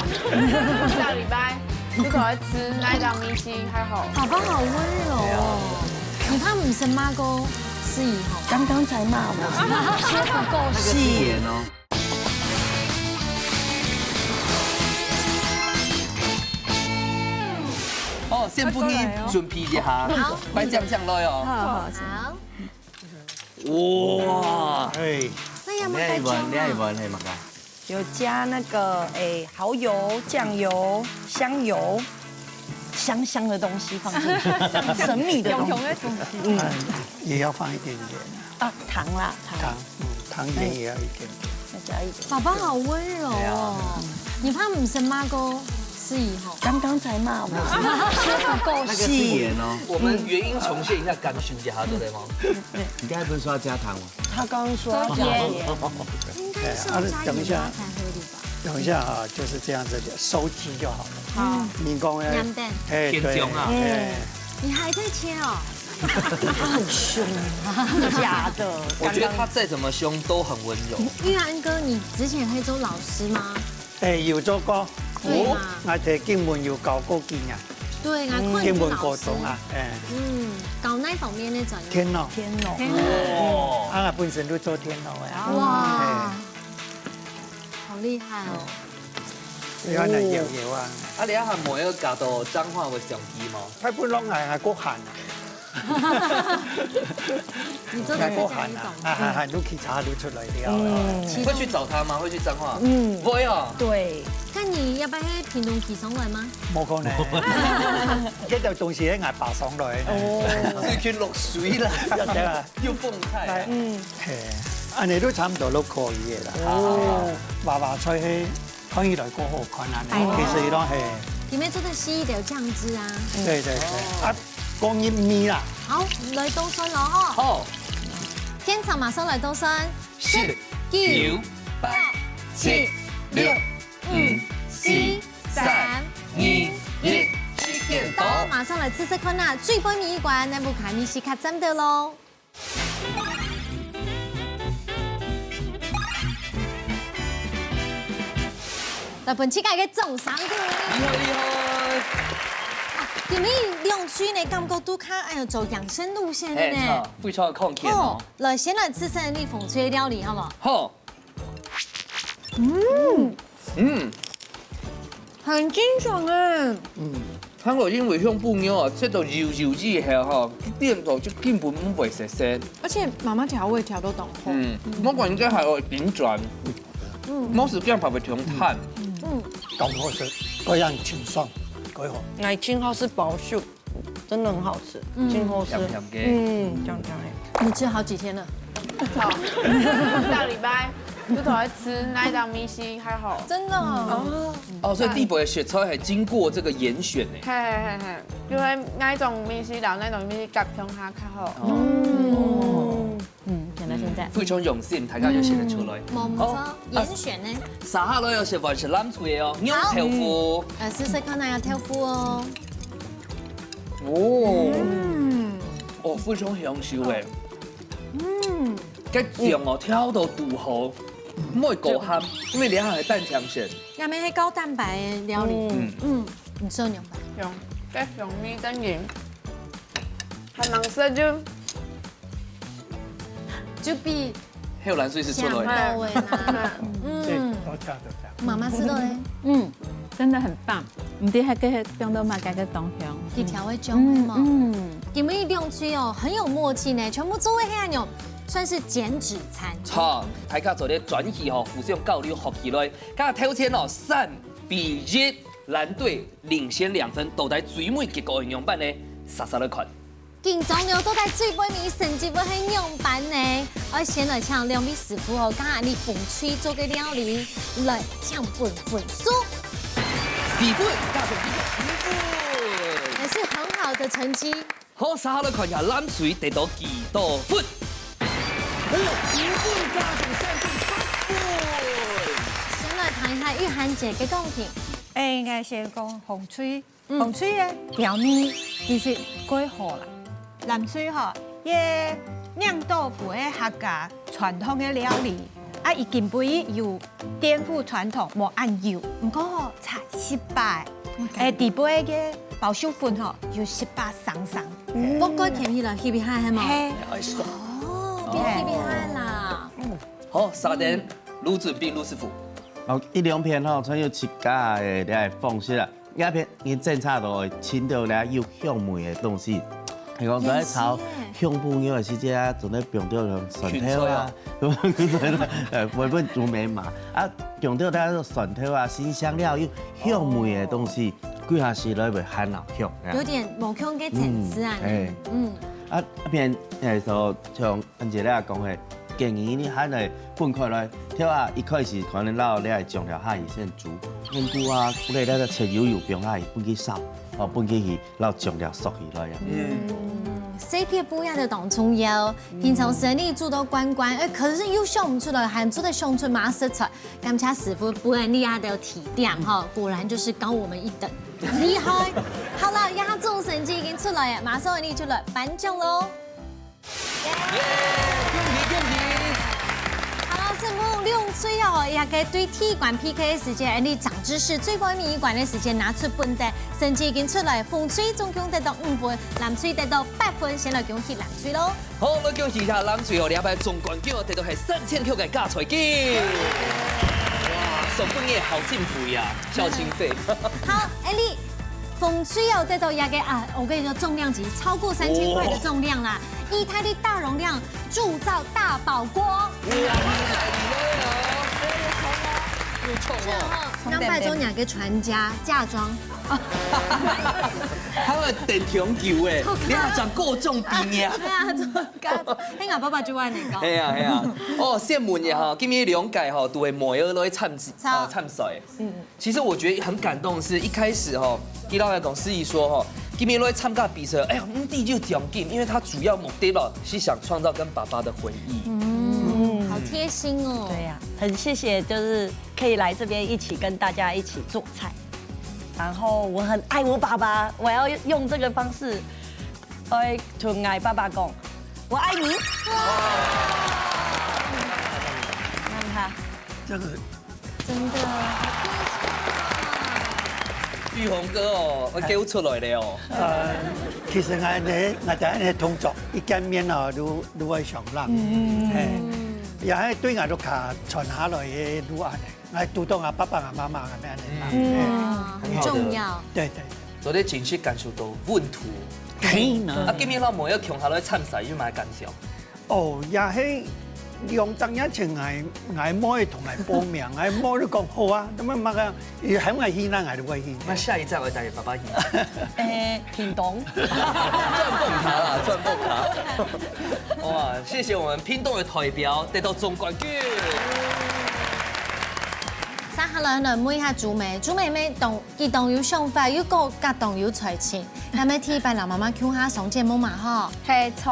下禮拜就過來食那一道米線，還好。爸爸好溫柔哦。 你怕毋識罵過思怡吼？剛剛才罵我。說不夠細。那個是鹽哦。哦，先分你準備一下，好。擺醬醬落哦。好，好，好。好。哇！哎。那要不要再加嗎？你還有一碗，你還有一碗，係麼个？ 有加那個，欸，蠔油、醬油、香油，香香的東西放進去，神秘的東西。香香的東西。嗯。哎，也要放一點鹽啊。啊，糖啦，糖。糖，嗯，糖鹽也要一點點。再加一點。爸爸好溫柔哦。對啊。你怕毋識罵過思怡吼？剛剛才罵我。說不夠細。那個是鹽哦。我們原音重現一下，感受一下，對嗎？對。你剛才不是說要加糖嗎？他剛剛說要加鹽。應該是要加鹽巴才合理吧？ 等一下啊，就是這樣子收汁就好了。好。你講呢？哎，對，你還在切哦？他很兇，假的。我覺得他再怎麼兇都很溫柔。玉安哥，你之前可以做老師嗎？哎，有做過。對嘛。𠊎在金門有教過幾年。對啊，看你是老師。金門高中啊，哎。嗯，搞哪方面的專業？田螺。田螺。田螺。哦。啊，本身都做田螺的啊。哇。哎。 好厲害哦！你看那搖搖啊。啊，你還無愛加到彰化个相機嗎？大部分攏還還過寒啊。你做得再講一種。啊，還還錄其他錄出來了。嗯。會去找他嗎？會去彰化？嗯。會哦。對。看你要不要去屏東起床來嗎？無可能。這條東西係𠊎爬上來的。哦。最近落水啦。對啊。又風颱啊。嗯。嘿，恁呢都差不多都可以的啦。哦。娃娃菜係 看起來過好看啊，哎。其實佢都係。裡面做得施一點醬汁啊。對對對，啊，講入味啦。好，來倒算囉吼。好。現場馬上來倒算。十、九、八、七、六、五、四、三、二、一，時間到。好，馬上來試試看啊，最尾一關，咱屋下个味緒較讚个囉。 來分自家一個掌聲鼓勵。厲害，厲害！啊，今晡日兩隊呢，感覺都較，哎喲，走養生路線个呢。哎，非常有看見哦。哦，來，先來試試你紅隊个料理，好無？好。嗯。嗯。 很清爽哎。嗯，香港因為香餔肉啊，切到幼幼之後吼，佢變到就根本毋會澀澀。而且媽媽調味調到當好。嗯，我感覺還有頂轉，嗯，我是這樣會會挺淡。嗯，當好食，各樣清爽，各好。𠊎真好食包粟，真的很好吃，嗯，真好吃。甜甜的。嗯，這樣這樣。你吃好幾天了？好，上禮拜。 就同佢食哪一檔味緒較好。真的哦。哦，所以地博个食材還經過這個嚴選呢。嘿嘿嘿嘿，就係哪一種味緒，然後哪一種味緒夾共下較好。哦，嗯，選到現在。非常用心，大家有食得出來。無錯，哦，嚴選呢。接下來愛食个係藍隊个哦，牛豆腐。呃，試試看哪個豆腐哦。哦，嗯，哦，非常享受哎。嗯。 該醬哦，調到堵好，毋會過鹹，因為這下係蛋醬色。這乜係高蛋白个料理。嗯。嗯，你食牛排。有，該香味等於，還蠻適就，就比後來水是出來的。香到位啦。嗯，多加多加。媽媽食到咧。嗯，真的很棒。毋知還可以用到麼个个東西。幾條个醬係無？嗯，因為兩隊哦，很有默契呢，全部做得係恁樣。 算是減脂餐。好，大家做得轉去吼，互相交流學起來。該頭前哦，三比一，藍隊領先兩分，到底最尾結果會仰般呢？煞煞來看。緊張了，到底最尾个成績會係仰般呢？愛先來請兩位師傅哦，剛剛你紅隊做个料理，來請分分數。四分，加上一個五分。也是很好的成績。 好，接下來看一下藍隊得到幾多分。哦，五分加上三分，八分。先來談一下玉涵姐个貢獻。哎，應該先講紅隊，嗯。紅隊个調味其實幾好啦。藍隊吼，也釀豆腐个客家傳統个料理，啊，已經不有顛覆傳統，無恁油。毋過吼，差一息仔，OK。哎，底背个包粟粉吼，有息仔生生。嗯。不過甜起來，特別嗨，係無？嘿。哦，變特別嗨啦。好，沙丁，盧準備，盧師傅。哦，一兩片吼，全有自家个這方式啊。 這片你檢查到會尋到咧有香味个東西。係講在炒香餔肉个時節啊，總係放到蒜頭啊，呃，原本就無嘛。啊，放到咧蒜頭啊、辛香料有香味个東西，歸下食落會還老香。有點無共个層次啊。嗯，哎。嗯。啊，一片，哎，就像 安姐咧講个，建議你還來分開來，頭下一開始可能摎這醬料下去先煮，紅菇啊，或者這切幼幼放下去，分佢燒，哦，分佢去摎醬料熟起來啊。嗯，細撇步也係當重要。平常時你煮到慣慣，哎，可是又想毋出來，還做得想出麼个食材。感謝師傅分𠊎兜提點吼，果然就是高我們一等，厲害。好了，這下總成績已經出來了，馬上𠊎兜就來頒獎囉。 耶！恭喜恭喜！好了，師傅，兩隊哦，這個對第一關P K个時間，恁呢長知識，最尾一關个時間拿出分數，成績已經出來，紅隊總共得到五分，藍隊得到八分，先來恭喜藍隊囉。好，來恭喜一下藍隊哦，這擺總冠軍哦，得到係三千塊个加菜金。哇，送分你好幸福呀，孝親費。好，Ellie。風水哦，得到一個啊，我跟你說，重量級超過三千塊的重量啦，義大利大容量鑄造大寶鍋。哇，厲害，厲害哦！有重哦。然後，兩百週年个傳家嫁妝。他們等挺久哎，你要講過重比你啊。對啊，做嫁妝，嘿，我爸爸就愛那個。係啊，係啊。哦，羨慕你哈，今日兩屆哈，都會妹仔來參，呃，參賽。嗯。 其實我覺得很感動的是，一開始吼，佢摎𠊎講，司儀說吼，今日來參加比賽，哎呀，毋知有獎金，因為他主要目的咯，是想創造跟爸爸的回憶。嗯，好貼心哦。對呀，很謝謝，就是可以來這邊一起跟大家一起做菜。然後我很愛我爸爸，我要用這個方式，我會同𠊎爸爸講，我愛你。哇！你看他。這個 真的，好貼心啊。玉宏哥哦，會噭出來了哦。呃，其實𠊎呢，𠊎在恁呢動作，一見面哦，都，都會想浪。嗯。嘿，也係對𠊎都較傳下來个路恁呢，𠊎都當啊爸爸啊媽媽啊恁呢。嗯。哇，很重要。對，對。昨天真實感受到溫度。嘿呢。啊，今日摎妹仔共下來參賽，有麼个感想？ 哦，也係兩隻月前𠊎，𠊎妹同𠊎報名，𠊎妹就講好啊，那麼麼个，佢喊𠊎去，那𠊎就會去。那下一站我帶爸爸去。誒，屏東。賺蹦卡啦，賺蹦卡。哇，謝謝我們屏東的代表得到總冠軍。接下來呢，問一下朱妹，朱妹妹當，佢當有想法，又過加當有才情，那麼第一擺摎媽媽共下上節目嘛吼？係，著。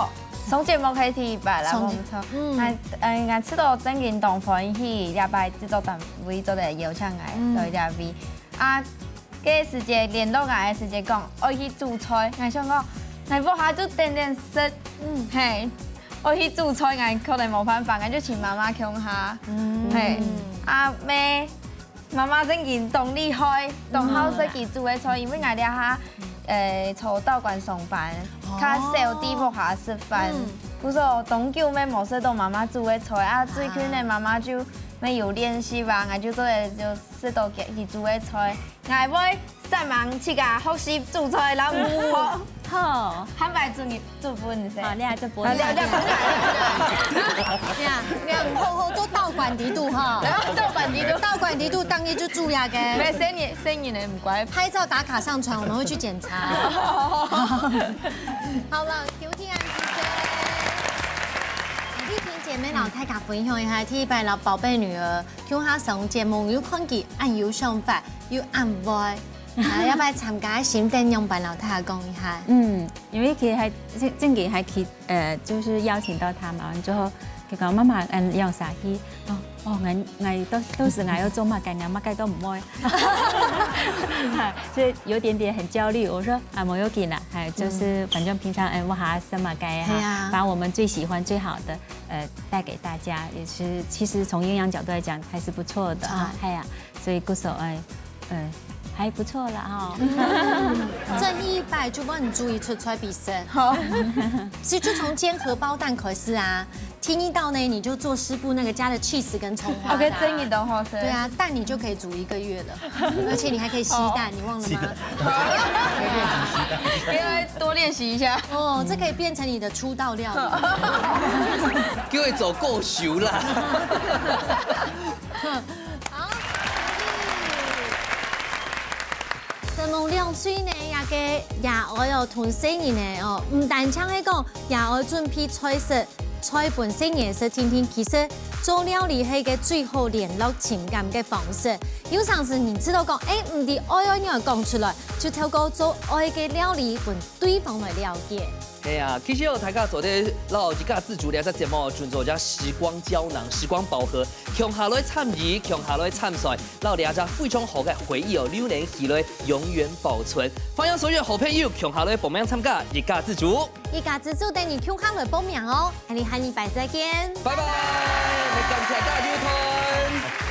上節目係第一擺啦，上節，無錯。嗯。𠊎，呃，𠊎試著正經當歡喜，這擺製作單位做得邀請𠊎，嗯。來這位。啊，該時節聯絡𠊎个時節講，愛去煮菜，𠊎想講，𠊎屋下就等等食，嗯。嘿，愛去煮菜，𠊎可能無辦法，𠊎就請媽媽共下。嗯。嘿，啊，咩 媽媽正經當厲害，當好食佢煮个菜，因為𠊎這下，呃，在道館上班，哦。較少在屋下食飯。嗯。故所當久乜無食著媽媽煮个菜啊，最近呢，哦。媽媽就乜有練習啊，𠊎就做得就食著佢，佢煮个菜。𠊎會煞猛自家學習煮菜，然後，嗯。好。 好。下擺煮你，煮分你食。好，你來做分你。好，你來做分你。對啊，你看，好好做道館底肚哈。道館底肚。道館底肚當日就煮呀个。沒，生日，生日呢，毋怪。拍照打卡上傳，我們會去檢查。好了，求天安之姐。麗萍姐妹摎大家分享一下，第一擺摎寶貝女兒共下上節目，又看佢恁有想法，又恁會。 啊，這擺參加个心得仰般摎大家講一下？嗯，因為佢還，正，正經還去，呃，就是邀請到他嘛，完之後，佢講：「媽媽，嗯，用啥去？」哦，哦，𠊎，𠊎到，到時𠊎愛做麼个，𠊎麼个都毋會。所以有點點很焦慮。我說：「啊，無要緊啦，哎，就是反正平常，哎，我還什麼該哈，係啊。把我們最喜歡、最好的，呃，帶給大家，也是，其實從營養角度來講，還是不錯的哈，不錯。係啊。」 所以故所，哎，嗯，還不錯啦哈。正一擺就幫你煮一出菜比賽。好。所以就從煎荷包蛋開始啊，第二道呢，你就做師傅那個加了cheese跟蔥花的啊。OK，正一道好食。對啊，蛋你就可以煮一個月了，而且你還可以吸蛋，你忘了嗎？吸蛋。可以多練習一下。哦，這可以變成你的出道料理。叫佢做高手啦。 好，承蒙兩歲呢，這個爺哀哦，同細人仔哦，毋單淨係講爺哀準備菜色，菜分細人仔食定定，其實做料理係一個最好聯絡情感个方式。有成時你知道講，哎，毋知哀愛仰般講出來，就透過做哀个料理分對方來了解。 係啊，其實哦，大家做得摎一家之煮這隻節目哦，準做隻時光膠囊、時光寶盒，共下來參與，共下來參賽，摎這隻非常好个回憶哦，留念起來，永遠保存。歡迎所有好朋友共下來報名參加一家之煮。一家之煮等你共下來報名哦，𠊎俚下禮拜再見。拜拜，感謝大家收看。